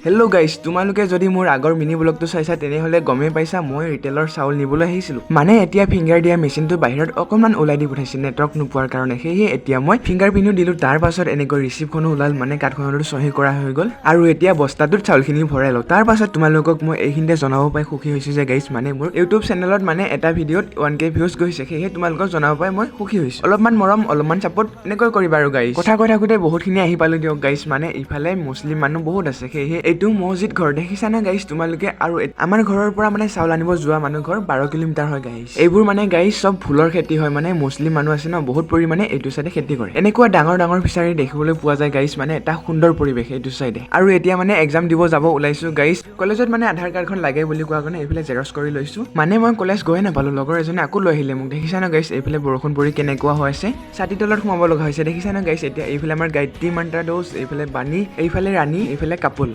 Hello' guys, তোমালোকে যদি মোৰ আগৰ মিনি ব্লগটো চাইছা, তেনেহ'লে গমেই পাইছা মই ৰিটেইলৰ চাউল নিবলৈ আহিছিলোঁ। মানে এতিয়া ফিংগাৰ দিয়া মেচিনটো বাহিৰত অকণমান ওলাই দি পঠাইছে নেটৱৰ্ক নোপোৱাৰ কাৰণে। সেয়েহে এতিয়া মই ফিংগাৰ প্ৰিণ্টো দিলোঁ। তাৰ পাছত এনেকৈ ৰিচিপ্টখনো ওলাল, মানে কাৰ্ডখনতো চহী কৰা হৈ গ'ল আৰু এতিয়া বস্তাটোত চাউলখিনি ভৰাই লওঁ। তাৰ পাছত তোমালোকক মই এইখিনিতে জনাব পাই সুখী হৈছোঁ যে গাইজ, মানে মোৰ ইউটিউব চেনেলত মানে এটা ভিডিঅ'ত 1K views গৈছে। সেয়েহে তোমালোকক জনাব পাই মই সুখী হৈছোঁ। অলপমান মৰম, অলপমান ছাপোৰ্ট এনেকৈ কৰিবা আৰু গাইজ। কথা কৈ থাকোঁতে বহুতখিনি আহি পালোঁ দিয়ক গাইজ। মানে ইফালে মুছলিম মানুহ বহুত আছে, সেয়েহে এইটো মছজিদ ঘৰ দেখিছানে গাইজ তোমালোকে? আৰু আমাৰ ঘৰৰ পৰা মানে চাউল আনিব যোৱা মানুহ ঘৰ 12 কিলোমিটাৰ হয় গাইজ। এইবোৰ মানে গাইজ চব ফুলৰ খেতি হয়। মানে মুছলিম মানুহ আছে ন বহুত পৰিমাণে, এইটো চাইডে খেতি কৰে। এনেকুৱা ডাঙৰ ডাঙৰ ফিচাৰী দেখিবলৈ পোৱা যায় গাইজ। মানে এটা সুন্দৰ পৰিৱেশ এইটো চাইডে। আৰু এতিয়া মানে এক্সাম দিব যাব ওলাইছো গাইজ। কলেজত মানে আধাৰ কাৰ্ডখন লাগে বুলি কোৱা কাৰণে এইফালে জেৰক্স কৰি লৈছো। মানে মই কলেজ গৈয়ে নাপালো, লগৰ এজনে আকৌ লৈ আহিলে মোক। দেখিছা ন গাইজ, এইফালে বৰষুণ পৰি কেনেকুৱা হৈ আছে, ছাতি তলত সোমাব লগা হৈছে। দেখিছা ন গাইজ, এতিয়া এইফালে আমাৰ গায়ত্ৰী মন্ত্ৰা দোষ, এইফালে বাণী, এইফালে ৰাণী, এইফালে কাপোল।